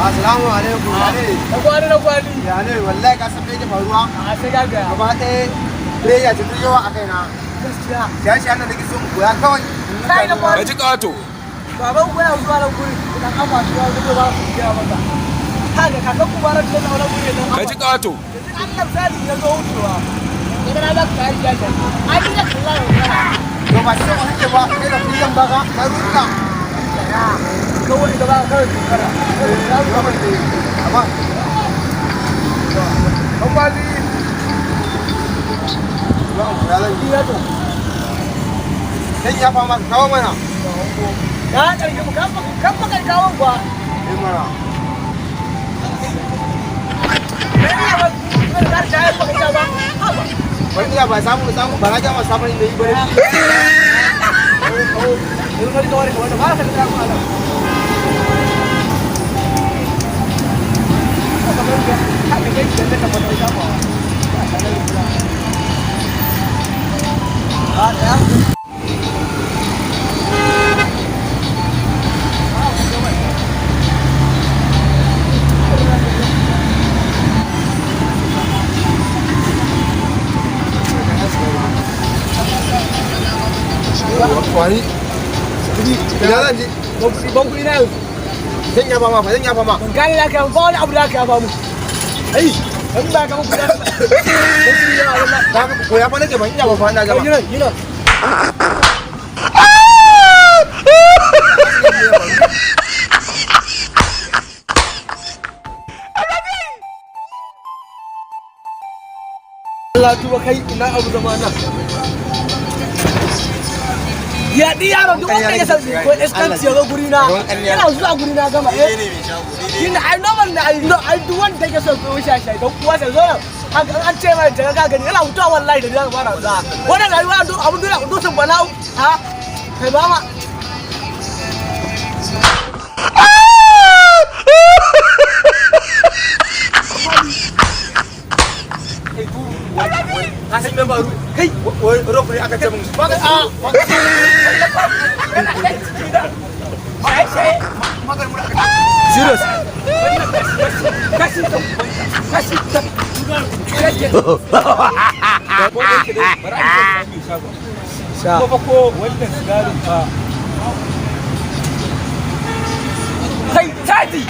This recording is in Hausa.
Assalamu alaikum. Ya ne? Na gwani, na gwani. Ya ne? Wallahi ka san me yake faruwa? A sai ga ga. Gaba ɗaya player ce ta yawa a kaina. Gaskiya. Ya shi annan nake so in koya kawai. Kai na gwani. Ka ji ƙato. Baban ku yana zuwa nan guri. Dan afa zuwa guri ba su biya maka. Kaga kakan ku barar da nan guri dan Ka ji ƙato. Allah misali ya zo wucewa. Idan na ba ka yi jaja. Ai ni da Allah ya fara. To ba sai ka kake ba, kai da kullum ba ka ka ruka. Kawai da ba kawai tukara. Amma Dan gwani. ba in koya zan yi. Ya to. Dan ya fama ka kawo mana. Ya karki mu kan kan kan kawon ba. Eh mana. Ban iya ba samu samu ba na ga ma samun inda yi ba ne. Wani ina zan je? Ban kuɗi na yanzu. Zan yafa ma fa, zan yafa ma. Ban gane da ka ba wani abu da ka yafa mu. Ai, in ba ka muku da ban kuɗi na wallahi. Ka ga koya fa nake, ban iya ba fa ina gama. Yi nan, yi nan. Allah tuba kai ina abu zama nan. Ya di yaron duk wanda ya san ko iskanci ya zo guri na. Yana zuwa guri na gama eh. Shine ai normal ne, ai no ai duk wanda yake son koyo shashai don uwa sai zo nan. Haka an ce mai daga ka gani yana mutuwa wallahi da zaka fara za. Wannan rayuwa duk abun duniya dusun bala'u ha kai ba ma. Ka san me faru? Kai wai rock ne aka ce mun. Ba ka a Serious. Sha. Ko fa ko wannan sigarin fa. Kai tadi.